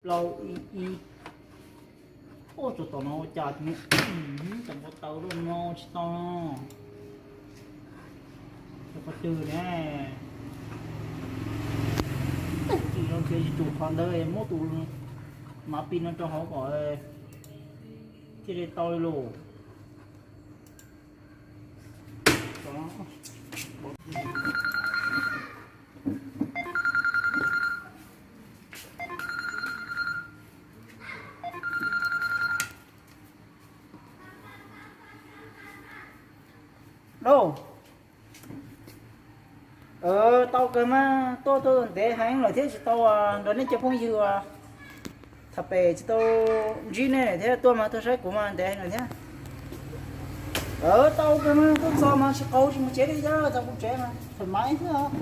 Lau ib ib. Ua tsuas tom no ua cas tseem nqua taw luaj no tsis tau no. Cov qhov twg ne? Tsis zoo ces tsis tsum qhov ntawd muab tus mav pis no rau hauv kom thiaj li tau li lus. Lauj, tau kawg mas tuaj tuaj ntev heev lawm thiab tsis tau nrog nej cov phooj ywg tham pem tsis tau ntsib nej thiab tuaj mas tuaj saib kuv mas ntev heev lawm thiab. Tau kawg mas tuaj txog mas tsis qaug tsis mus tsev li, txog kuv tsev mas thoải mái xwb.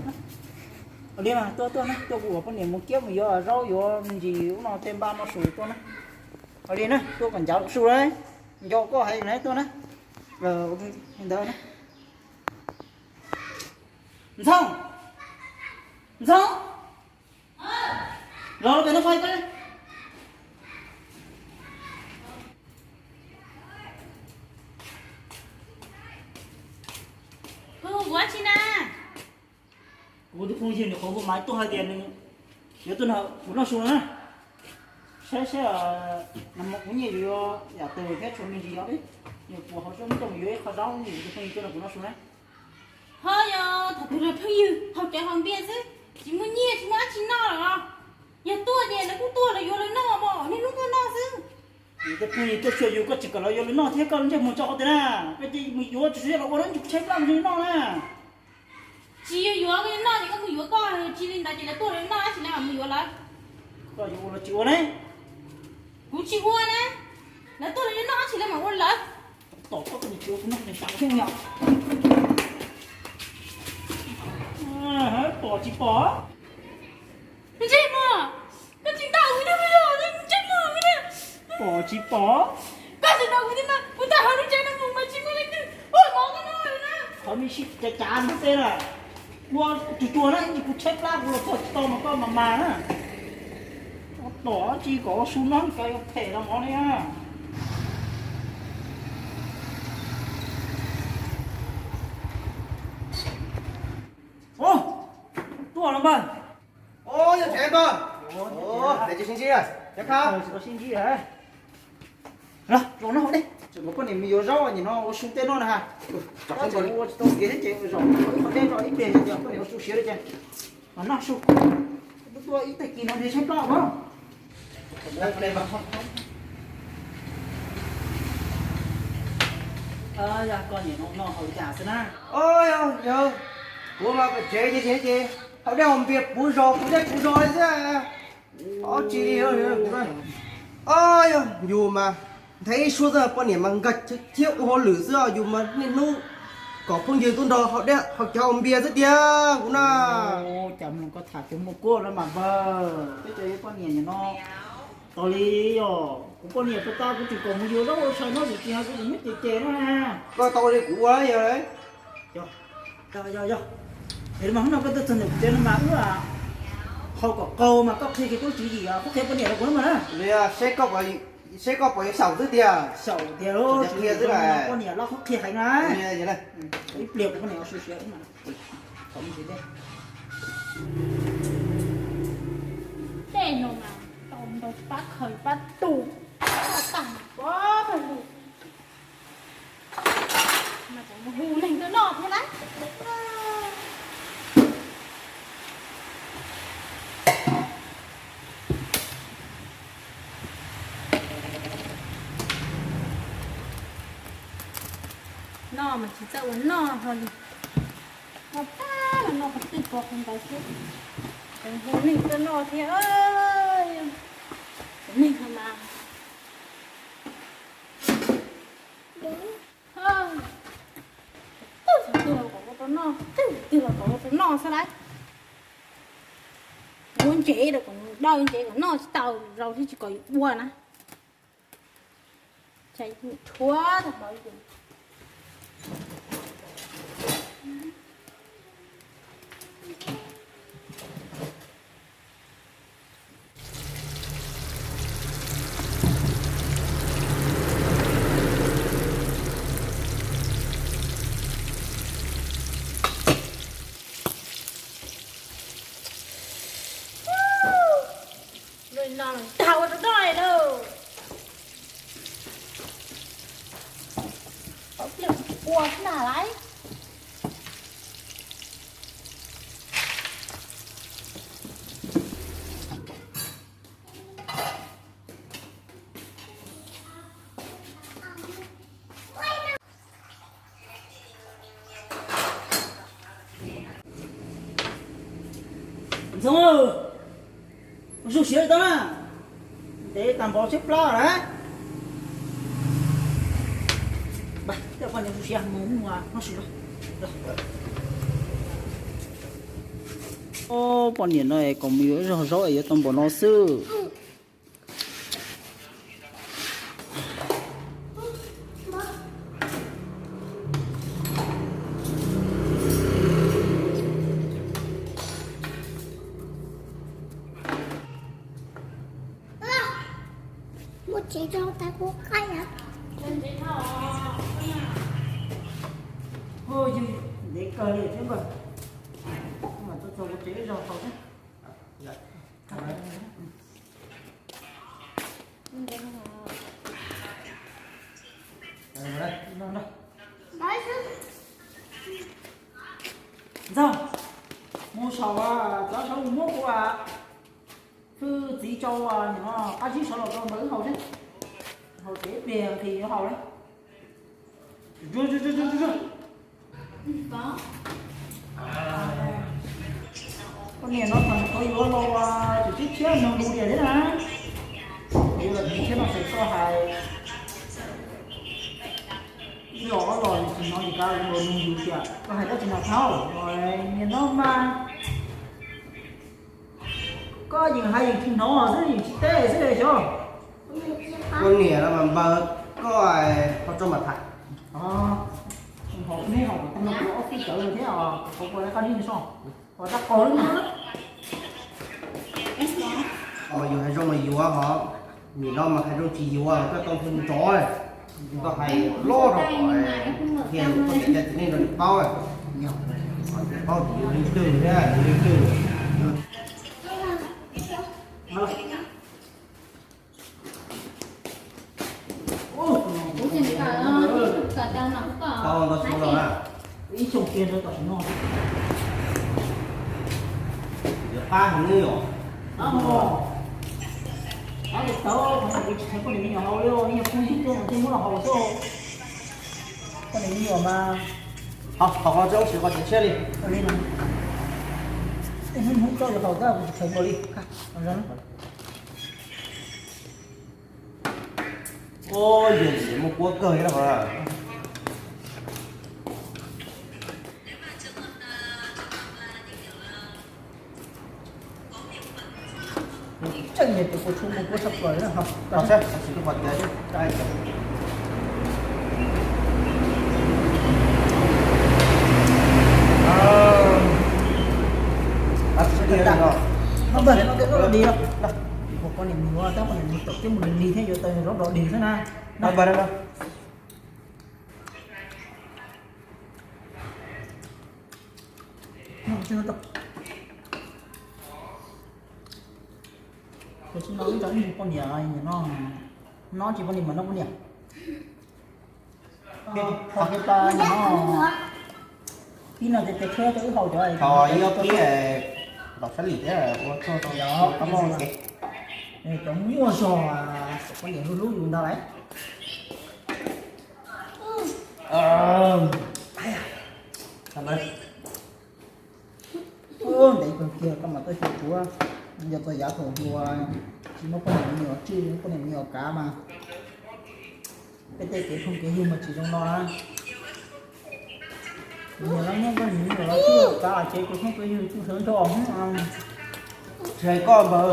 Li mas tuaj tuaj na, tuaj kuv ua poj niam mus kiab mus yuav zaub yuav me ntsis ub no tej npaj noj su tuaj na. Li na, tuaj kom ncav su na, nco koj heev na tuaj na. Ntawd na. Ntxoov, Ntxoov, los pem no pais. Kuv hu kuv dab tsi na? Kuv tus phooj ywg nws qhuav hu mas tuaj hais tias nws yuav tuaj nrog kuv noj su na. Saib saib, nag hmo kuv nyiaj yuav yam twg thiab tshuav me ntsis os, nyiaj puas hauv siab muab coj mus yuav ib qho zaub, kuv tus phooj ywg tuaj nrog kuv noj su na. Ho yog thaum twg los phooj ywg haus cawv haus npias xwb, tsis muaj nyiaj tsis muaj dab tsi noj los? Yog tuaj ces lawv kuj tuaj los yuav lawv noj mas niaj hnub koj noj xwb. Yus tej phooj ywg tuaj xyuas yus koj tsis kom lawv yuav lawv noj thiab koj ntsej muag tso qhov twg na, koj cia mus yuav tsis txhob los ua lawv tshaib plab mus noj na. Tsis yuav yuav koj noj ces koj mus yuav koj, tsis li ntawd ces lawv tuaj lawv noj dab tsi lawv mam mus yuav lawv. Koj yuav ua los tsis ua ne? Kuv tsis ua na. Lawv tuaj lawv noj dab tsi lawv mam ua lawv. Tom koj tus niam tsis ua kuv noj nws tsam thiab yom. Pom tsis pom? Ntsej muag, koj tsis ntaus kuv thiab puas yog? Ntsej muag, pom tsis pom? Koj tsis ntaus kuv thiab mas kuv tawm hauv lub tsev no mus mas tsis muaj leej twg ua mov koj noj li na. Qhov me sib cav cav no tej na, ua tsuag tsuag na, kuv tshaib plab kuv los txog tsis tau mas koj mas mas na. Tom tsis kom ua su noj ka yuav phem los mov li na. Tuaj los npawg. Yog tsev npawg. Tsis sib ntsib, tsis sib ntsib. Los, los noj ne, tseem muaj poj niam me yuav zaub nim no ua su tej noj na ha. Ua tsis tau kev thiab ces zaum qhov dej tso ib pliag ces poj niam ua su siav li ces mas noj su. Tuaj ib tag kis no nws tshaib plab os. Yog koj nim no noj haus li cas xwb na? Yog, kuv mas pem tsev ces ces haus dej haus npias puv zos puv dej puv zos li xwb. Ob tsis li, yog yus mas nthe ib suab xwb poj niam mas nkag thiab ua hauj lwm xwb, yus mas niaj hnub kom phooj ywg tuaj nrog haus dej haus cawv haus npias xwb tiag kuv na. Cas mloog koj tham cov muaj kuab lawm mas npawg, peb cov poj niam nim no tas li os. Kuv poj niam puag ta kuv tseem kom mus yuav zaub ua tshais noj, kuv tsis hais kuv tseem muab ces ces no na. Koj tau li kuv ua yog. Yog, yog, yog. Es mas hnub no koj tuaj txog ntawm kuv tsev no mas wb haus kom qaug mas koj qhia kiag koj tswv yim, koj qhia poj niam rau kuv na mas. Seb koj puas yuav xyaum xwb tiag. Xyaum tiag, qhia xwb mas poj niam loj qhov qhia heev na. Ib pliag kuv poj niam su siav mas. Tej no mas tau ntau pab khaws pab tu, pab tag pab lug. Mas tseem mus hu neeg tuaj noj thiab na. Noj mas tsis txawj ua noj ho li. Noj tag los noj qhov twg pov qhov ntawd xwb. Tseem hu neeg tuaj noj thiab. Neeg ho mas twb twg los kom ua rau noj, twb twg los kom ua rau noj xwb lauj. Muab ntsev rau kom dawb ntsev kom noj tsis tau zaus thiab tsis kom ua na. Tsam rhuav tag npaum. Tag ua rau doj lawm. Ua na laiv. Ntxoov, ua zoo siab tau na, ntev tag npaum tshaib plab lawm. Poj niam zoo siab mus mus no si. Poj niam no kom mus yuav zog zaub es yuav tau npaum no xwb. Muab tsev rau tas kuv qaib na. Ntev kawg li thiab npawg. Mas tuaj txog kuv tsev zog tau thiab. Ntxawg, mus saum txav saum mus muab kuv fwj txiv tsau no qab zib saud los rau npawg wb haus seb. Haus tsev pliag nqhis yuav haus li. Koj niam no thaum qhov yuav los tus tib thiab nug lus tiag thiab na. Yuav los tib thiab no ces koj hais ib los ob los tsis hnov li kab los nug lus tiag, koj hais dab tsi no thaub niam no mas. Koj yeej hais yeej tsis hnov xwb, yeej tsis teb xwb xyov. Koj niam no mas npawg, koj ho tso mam tham. Neb ho kuv tau nug ob tug cawv thiab os, kuv ua lawv qab zib so, ua rab qau li. Mas yus hais zoo mas yuav hos, nim no mas hais zoo tsis yuav, koj tau nrov. Koj hais loj rau qhov thiaj koj niam thiab txiv neej no nws paub. Nws paub tias yus leej twg thiab yus leej twg. Tau ntau xyoo los na. Ib xyoo kiag rau tam sim no. Yuav qab heev li os. Qab hos. Qab li tau, qhov no kuv tsis txhais poj niam me nyuam haus li, ib nyuag phooj ywg tuaj no thiaj muab los haus xwb. Poj niam me nyuam mas. Haus qhov tseeb, sim qhov tseem tshiab li. Hnub hnub koj yuav haus tab kuv tsis txhais npaum li. Ua yog ntxim muaj kuab kawg thiab na. Tseem niag tus kuv tshuav mus kuab tshaj plaws li na. Npawg, no tej zaub rau dig los. Poj niam mus yuav, tab poj niam mus tom teb mus dig thiab yuav tau zaub rau dig xwb na. Tsis no ib tsoom ib ntsis poj niam no, no tsis poj niam mas no poj niam. Qhov kev tas no, ib no ces tes tshuab rau wb haus cov, tho ib ob pib los sab lim thiab ua txog rau qab mob kev. Cov nyuaj zog, poj niam hlub hlub yus ntag lauj. Ntev kawg kiag koj mam tuaj xyuas tsuav, yog txog yav thaum hluas tsis muaj poj niam me nyuam tswj, poj niam me nyuam kav mas peb tej kev phooj kev ywg mas tsis zoo no na. Kuv niam lawv nyob koj niam me nyuam lawv tswj kav ces kev phooj kev ywg tsis sawv nrho. Tsis hais koj npawg,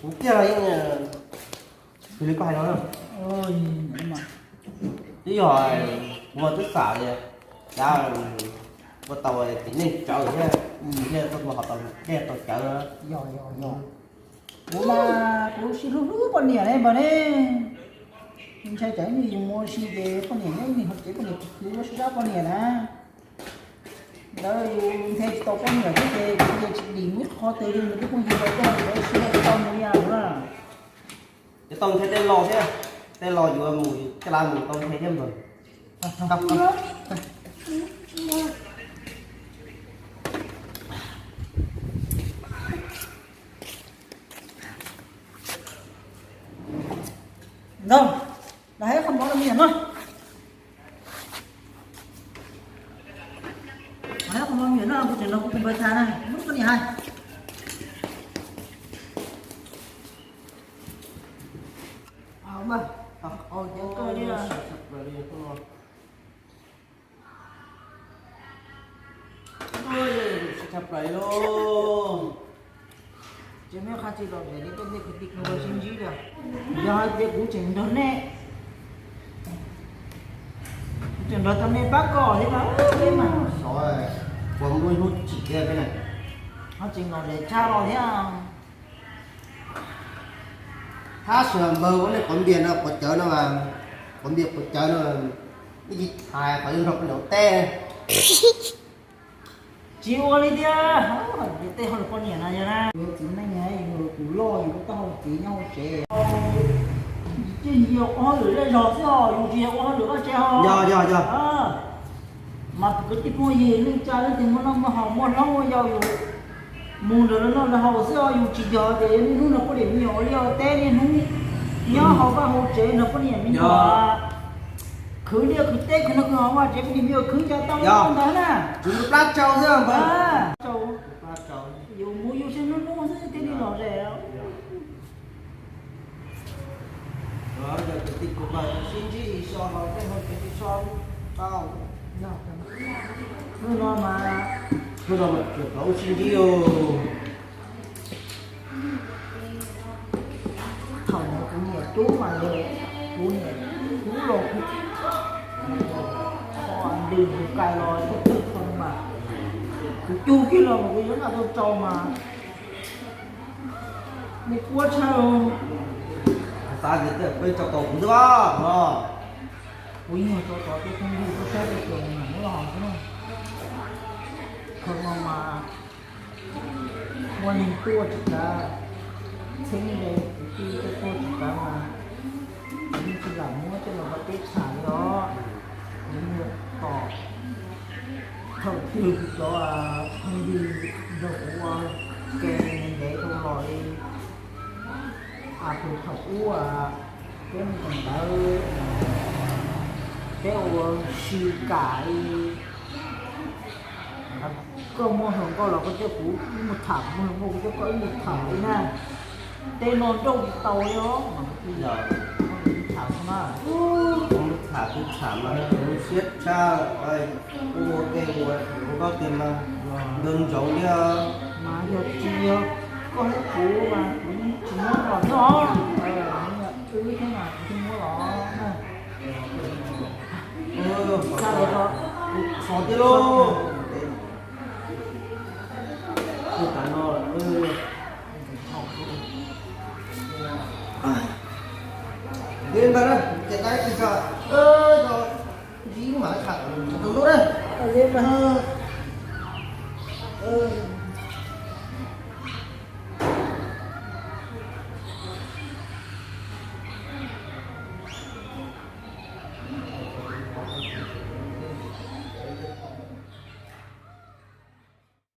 kuv kiag los yeej xws li koj hais no na. Twb yog kuv mas twb xam li, cav ua tau txiv neej tsawv thiab, thiaj tuaj mus hauv tau dej tau cawv. Yog yog yog. Kuv mas kuv sib hlub hlub poj niam ne npawg ne. Ntshai tsam ib ntsis yus mus ua si ces poj niam nyob ib ntsis hauv tsev poj niam khwv khwv ua si zab poj niam na. Ntawd yus nthe tsis tau poj niam thiab ces kuv ces tsis dim mus ib qho twg li, nws twb phooj ywg tau tej ntawd sib hlub tsis tau mus li na. Tau nthe tej los thiab, tej los yuav mus caj las mus tau nthe thiab npawg. Ntag, los hais qhov mov rau me nyuam noj. Los hais qhov mov me nyuam noj, kuv tseem nrog kuv tus npawg tham na, muab koj niam hais. Sib tham plaws li lauj. Ces mej qha tsis lom zem li tej kwv tij kwv npawg sib ntsib li. Yog hais tias kuv tseem nrog nej, kuv tseem nrog cov nej pab koj thiab mas peb mas xov, kuv muaj ib hnub tsim kiag peb na. Ho tseem lom zem tshaj los thiab. Thab sis npawg ua nej quav npias no quav cawv no mas, quav npias quav cawv no, nej tsis hais qhov yuav nrog peb nraud teb. Tsis ua li tiag, tej hauj lwm poj niam na yog na, yus txiv neej yus tus loj yus lub taub hau txiv nyob hauv tsev. Ces yus yog ua hauj lwm zej zog xwb os, yus tsis yog ua hauj lwm vaj tsev os. Yog, yog, yog. Mas kwv tij phooj ywg neej tsa leej twg muaj noj muaj haus muaj hlob muaj yau yus mus nrog lawv noj lawv haus xwb os, yus tsis yog tias yog niaj hnub nrog poj niam me nyuam ua liaj ua teb niaj hnub nyob hauv vaj hauv tsev nrog poj niam me nyuam khwv liaj khwv teb khwv noj khwv haus vaj tsev poj niam me nyuam khwv cas tau ntawd na. Kuv plab tsau xwb npawg. Yus mus yus sib hnub hnub xwb thiaj li lom zem. Yog kwv tij kwv npawg sib ntsib so los tej no ces tsis so tau. Hnub no mas, hnub no mas tseem tau sib ntsib os. Thaum no kuv niam cub mas yog kuv niam cub los kuv qhov ntws kuv kais los twb twb tau mas kuv cub kiag los mas kuv yuav noj tau tsau mas nej puab tshaj. Xav tias peb tso tau kuv xwb os. Kuv yeej tso tau tej phooj ywg tub sab teb chaws nws mam muab los xwb na. Kho no mas muaj neeg tuaj tsis kav, txheeb ze kwv tij tuaj tuaj tsis kav mas kuv yeej tsis lam muab coj los ua teb tsham li os. Kuv yeej yuav tos thaum twg kuv cov phooj ywg nrog kuv ua ke ntev dhau los li. Tus thaum ub peb mus tom ntawd peb ua si kam li. Koj muaj hluas nkauj los koj coj kuv wb mus tham, kuv muaj hluas nkauj kuv coj koj wb mus tham li na. Tej no nrauj tsis tau li os mas kuv tham xwb na. Tham kuv tham mas siab tshaj, kuv ua ke ua hluas nkauj tiag mas nrau ntsoov li. Mas yog tsis yog koj thiab kuv mas kuv tsis muab los thiab os. Wb thiab mas kuv thiaj muab los na. Xa los kuv sov tiag lauj. Kuv tas no lawm. Deb ntag na, ces tais tsis tshua, yog ntsib mas tham tus lub na.